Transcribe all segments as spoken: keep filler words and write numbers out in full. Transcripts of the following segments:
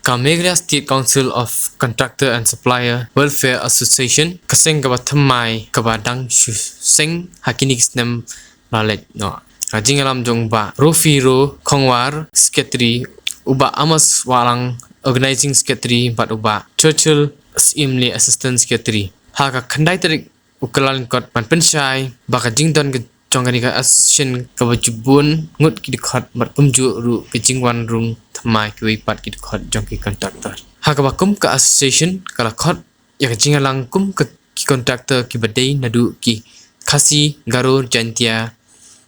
Ka Meghalaya State Council of Contractor and Supplier Welfare Association, ka seng kaba thymmai kaba dang shu seng ha kine ki snem ba la leit noh. Ka jingïalam jong u Bah Rofiroh Khongwar, Secretary, u Bah Amos Wahlang, Organizing Secretary, bad u Bah Churchill Syiemlieh, Assistant Secretary. Ha ka khyndai tarik u Kyllalyngkot ban pynshai ba ka jingdon ka jong kane ka association kaba ju bun ngut ki dkhot bad kumjuh ruh ka jingwan rung thymmai kiwei pat ki dkhot jong ki contractor. Ha kaba kum ka association ka la khot ïa ka jingïalang kum ka ki contractor kiba dei naduh ki Khasi, Garo, Jaintia.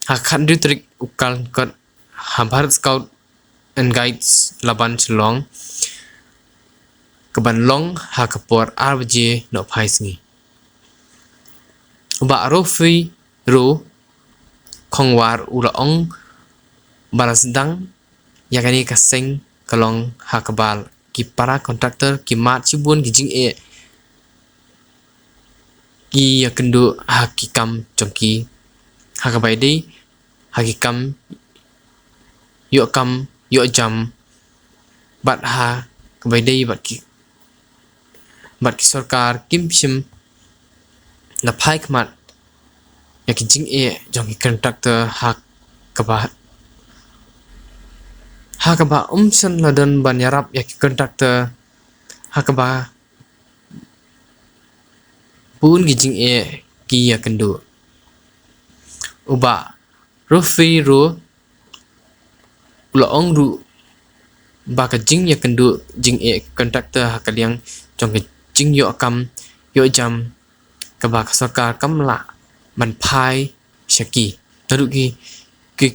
Ha ka khathynriew tarik u Kyllalyngkot ha Bharat Scout and Guides Laban Shillong, kaban long ha ka por ar baje nohphai sngi. U Bah Rofiroh Khongwar u la ong ba la sdang ïa kane ka seng ka long ha kaba ki para contractor ki mad shibun ki jingeh, ki ïakynduh ha ki kam jong ki, ha kaba ïadei ha ki kam ïoh kam ïoh jam, bad ha kaba ïadei bad ki, bad ki sorkar kim shym la phai khmat ïa ki jingeh jong ki contractor, ha kaba, ha kaba um shym la don ban ïarap ïa ki contractor, ha kaba bun ki jingeh ki ïakynduh. U Bah Rofiroh u la ong ruh ba ka jingïakynduh jingeh contractor ha ka liang jong ka jingïoh kam ïoh jam kaba ka sorkar kam lah ban phai sha ki. Naduh ki, ki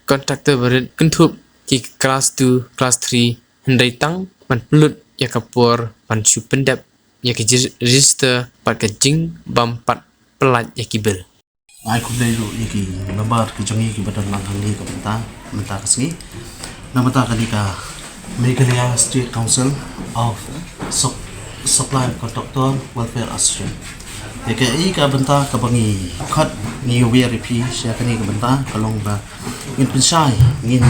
contractor ba rit kynthup ki class two, class three, hynrei tang ban pynlut ïa ka por ban shu pyndep ïa ka jir-, register bad ka jingbym pat pyllait ïa ki bill. Ai khublei ruh ïa ki member ki jong ngi kiba don lang hangne ka bynta mynta ka sngi. Na bynta kane ka Meghalaya State Council of Sup-, Supply Contractor Welfare Association. Ïa kaei ka bynta kaba ngi khot ngi ïawer ïa phi sha kane ka bynta ka long ba ngin pynshai, ngin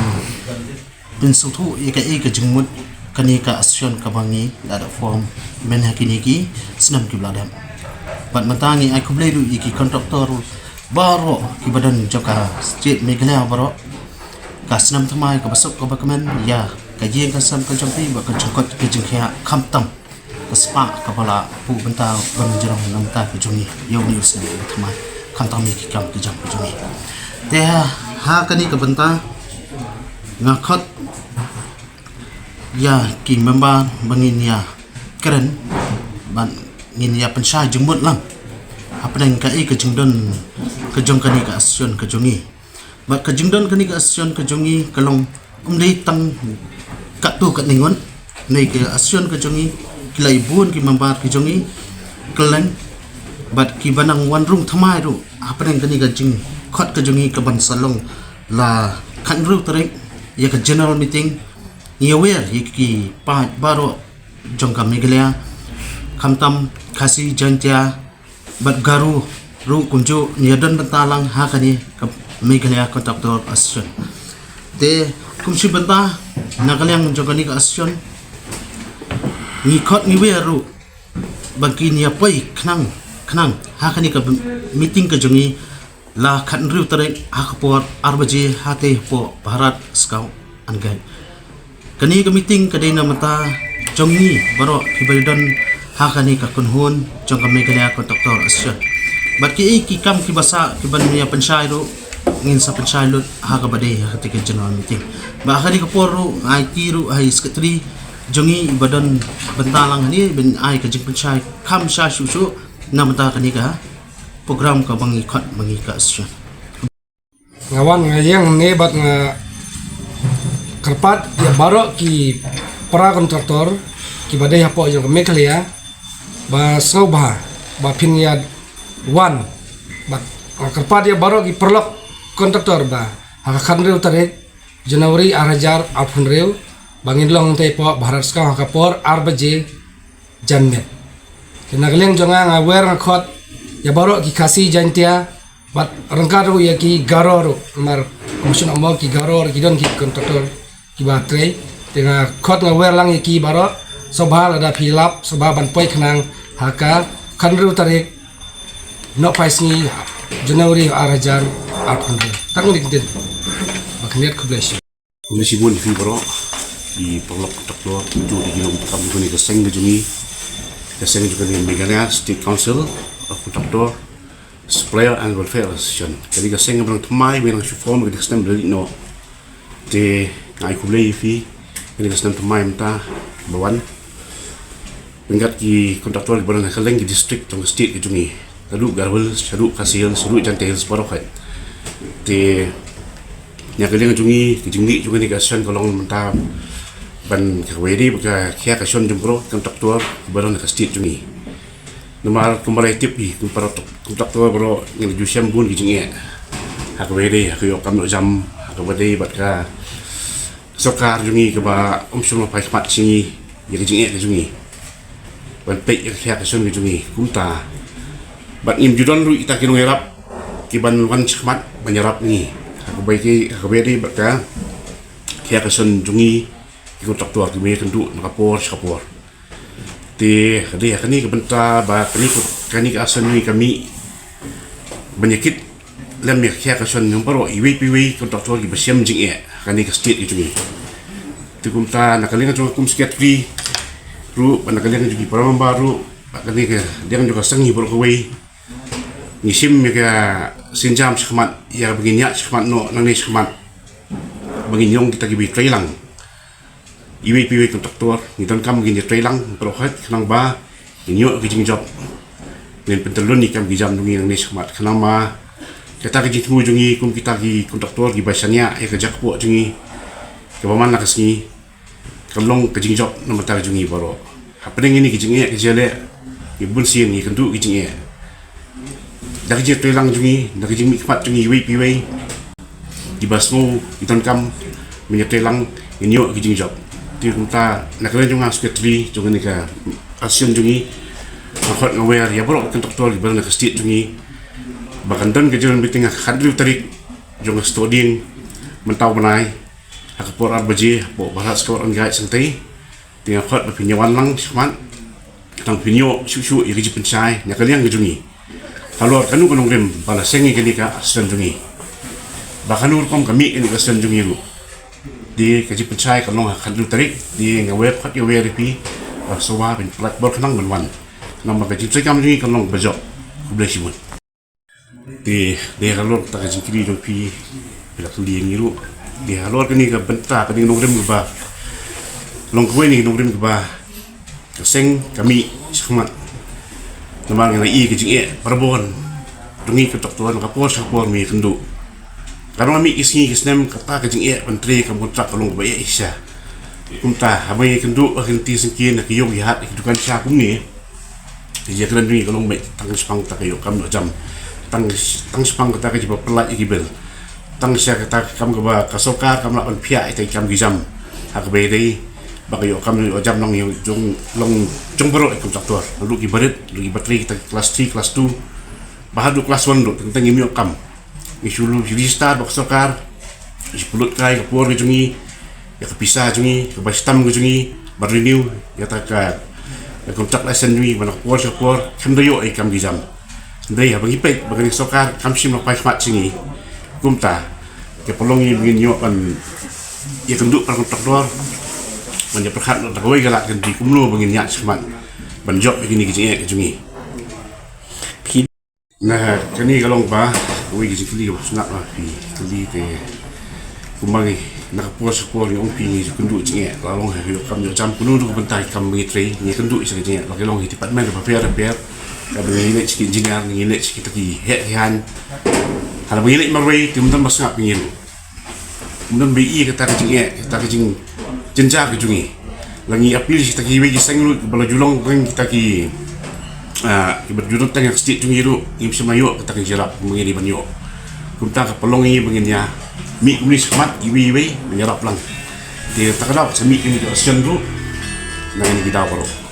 pynsngewthuh ïa kaei ka jingmut kane ka association kaba ngi la da form mynha kine ki snem kiba la dep. Bad mynta ngi ai khublei ruh ïa ki contractor baroh kiba don jong ka state Meghalaya baroh. Ka snem thymmai kaba suk kaba kmen ïa ka ïing ka sem ka jong phi bad ka jingkoit ka jingkhiah, khamtam ka spah kaba la buh bynta ban jrong na bynta ka jong ngi ïa une u snem uba thymmai, khamtam ïa ki kam ki jam ka jong ngi. Te ha, ha kane ka bynta nga khot ïa ki member ba ngin ïa kren bad ngin ïa pynshai jingmut lang hapdeng kaei ka jingdon ka jong kane ka association ka jong ngi. Bad ka jingdon kane ka association ka jong ngi ka long ym dei tang katto katne ngut. Kane ka association ka jong ngi ki la i bun ki member ki jong ngi kylleng, bad kiba nang wan rung thymmai ruh hapdeng kane ka jingkhot ka jong ngi kaban sa long la khathynriew tarik ïa ka general meeting. Ngi ïawer ïa ki paid baroh jong ka Meghalaya, khamtam Khasi, Jaintia bad Garo ruh kumjuh ngi ïa don bynta lang ha kane ka Meghalaya Contractor Association. Te kum shi bynta na ka liang jong kane ka association ngi khot ngi wer ruh ba kin ïa poi khnang khnang ha kane ka meeting ka jong ngi la khathynriew tarik ha ka por ar baje hatei hapoh Bharat Scout and Guide. Kane ka meeting ka dei na bynta jong ngi baroh kiba don ha kane ka kynhun jong ka Meghalaya Contractor Association. Bad kiei ki kam kiba sah kiban ïa pynshai ruh ngin sa pynshai lut ha kaba dei ha katei ka general meeting. Bad ha kane ka por ruh nga aiti ruh ha i secretary jong ngi iba don bynta lang hangne ban ai ka jingpynshai kham sha shuh shuh na bynta kane ka program kaba ngi khot ba ngi ka association. Nga wan nga ïeng hangne bad nga kyrpad ïa baroh ki para contractor kiba dei hapoh jong ka Meghalaya ba sngewbha ba phin ïa wan. Bad nga kyrpad ïa baroh ki paralok contractor ba ha ka khathynriew tarik January ar hajar arphew hynriew ba ngin long hangtei hapoh Bharat Scout ha ka por ar baje janmiet. Te na ka liang jong nga nga wer nga khot ïa baroh ki Khasi, Jaintia bad ryngkat ruh ïa ki Garo ruh, namar kum shym la mo ki Garo ruh ki don ki contractor kiba trei. Te nga khot nga wer lang ïa ki baroh, sngewbha lada phi lap, sngewbha ban poi khnang ha ka khatnriew tarik, nohphaisngi January ar hajar arphew hynriew. Tang ni ktien. Ba khyndiat, khublei shibun. Khublei shibun ïa phi baroh, ki paralok kontraktor, ki ju di ki long kam jong kane ka seng ka jong ngi, ka seng jong kane Meghalaya State Council of Contractor, Supplier and Welfare Association. Kane ka seng kaba dang thymmai, ba dang shu form, kane ka snem ba la leit noh. Te nga ai khublei ïa phi, kane ka snem thymmai mynta ba wan. Pyngat ki kontraktor kiba don ha kylleng ki district jong ka state ka jong ngi. Naduh Garo Hills, shaduh Khasi Hills, shaduh Jaintia Hills baroh hi. Te na ka liang jong ngi, ka jingmih jong kane ka session ka long mynta ban kawei de ba ka khia ka shon jong baroh ki kontraktor kiba don ha ka state jong ngi. Namar kumba la tip ïa phi, kum para kontraktor baroh ngi la ju shem bun ki jingeh ha kaba ïadei ha ka ïoh kam ïoh jam, ha kaba ïadei bad ka sorkar jong ngi kaba ym shym la phai khmat sha ngi ïa ka jingeh ka jong ngi ban peit ïa ka khia ka shon ka jong ngi. Kumta bad ngim ju don ruh kita ki nongïarap kiban wan shakhmat ban ïarap ngi ha kaba ïadei, ha kaba ïadei bad ka khia ka shon jong ngi ki kontraktor kiba ïakynduh na ka por sha ka por. Te ka dei ha kane ka bynta ba kane ka, kane ka session ka mih ban ïa kit lem ïa ka khia ka shon jong baroh iwei pa iwei ki kontraktor kiba shem jingeh ha kane ka state ka jong ngi. Te kumta na ka liang jong nga kum secretary ruh bad na ka liang jong ki para member ruh, bad kane ka liang jong ka seng hi baroh kawei, ngi shim ïa ka sienjam shakhmat ïa ba ngin ïaid shakhmat noh nangne shakhmat, ba ngin long kita kiba trei lang. Iwei pa iwei kontraktor ngi donkam ngin ïa trei lang baroh hi khnang ba ngin ïoh ka jingjop, ngin pyntylun ïa ki kam ki jam jong ngi nangne shakhmat, khnang ba kata ka jingthmu jong ngi kum kita ki kontraktor kiba shaniah ïa ka jaka kpoh jong ngi kaba man la ka sngi, kan long ka jingjop na ka bynta ka jong ngi baroh. Hapdeng kine ki jingeh ki jingeh, ngi bunsien ngi ïakynduh ki jingeh da ka jingtrei lang jong ngi, da ka jingmihkhmat jong ngi iwei pa iwei, kiba sngew ki donkam ban ïatrei lang, ngin ïoh ki jingjop. Te kumta na ka liang jong nga secretary jong kane ka association jong ngi, nga khot nga wer ïa baroh ki kontraktor kiba na ka state jong ngi ba kan don ka general meeting ha ka khathynriew tarik jong ka Stadium mynta u bnai ha ka por ar baje hapoh Bharat Scout and Guide Centre. Te nga khot ba phin ïa wan lang shakhmat, tang phin ïoh shuh shuh ïa ka jingpynshai na ka liang ka jong ngi halor kano ka nongrim ba la seng ïa kane ka association jong ngi, ba kano rukom ka mih kane ka association jong ngi ruh. Te ka jingpynshai ka long ha ka khathynriew tarik. Te nga wer khot ïa wer ïa phi ba sngewbha phin pynlait bor khnang ban wan, namar ka jingtrei kam jong ngi ka long ba jop. Khublei shibun. Te dei halor kata ka jingkylli jong phi, phi la kylli ïa ngi ruh. Dei halor kane ka bynta, kane ka nongrim kaba long kawei na ki nongrim kaba ka seng ka mih shakhmat. Namar ngi la ïohi ka jingeh barabor jong ngi ki kontraktor na ka por sha ka por, ngi ïakynduh. Ka long mih ki sngi ki snem kata ka jingeh ban trei kam kontrak ka long kaba eh shisha. Kumta haba ngi ïakynduh ha ki lynti syngkien, ha ki ïew ki hat, ha ki dukan sha kumne, ka jingkren jong ngi ka long beit tang shaphang kata ka ïoh kam ïoh jam, tang, tang shaphang kata ka jingpynlait ïa ki bill, tang sha kata ka kam kaba ka sorkar kam lah ban pynïaid ïa kita ki kam ki jam ha kaba ïadei bad ka ïoh kam ïoh jam long jong, long jong baroh ki kontraktor, naduh kiba rit, naduh kiba trei kita ki class three, class two, bad haduh class one ruh, tang tang ngim ïoh kam. Ngi shu register bad ka sorkar, shu pynlut kai ka por ka jong ngi, ïa ka pisa jong ngi, ka bai shitom ka jong ngi, ban renew ïa kata ka, ka contract license jong ngi, ban na ka por sha ka por, khlem da ïoh ïa ki kam ki jam. Hynrei haba ngi peit ba kane ka sorkar kam shym la phai khmat sha ngi, kumta ka pynlong ïa ngi ban ïoh ban ïakynduh para kontraktor ban ïa pyrkhat noh da kawei ka lad, kan dei kumno ba ngin ïaid shakhmat ban jop ïa kine ki jingeh ka jong ngi. Na kane ka long ba kawei ka jingkylli kaba sngewtynnat ba phi kylli te. Kumba ngi na ka por sha ka por ngi ong phi ngi ju kynduh jingeh, la long ha ka ïoh kam ïoh jam, kumno ruh ka bynta ki kam ba ngi trei, ngi kynduh sha ka jingeh, la ka long ha ki department ba pher ba pher. Kaba ngi leit sha ki engineer, ngi leit sha kita ki heh ki haiñ. Haba ngi leit marwei te ym don ba sngap ïa ngi ruh. Ym don ba ïohi kata ka jingeh, kata ka jingjynjar ka jong ngi. La ngi appeal sha kita kiwei ki seng ruh kiba la ju long tang kita ki, ah, kiba ju don tang ha ka state jong ngi ruh, ngim shym la ïoh kata ka jingïarap kumba ngi dei ban ïoh. Kumta ka pynlong ïa ngi ba ngin ïa mih kumne shakhmat iwei iwei ban ïarap lang. Te kata ka daw sa mih kine ki association ruh na kine ki daw baroh.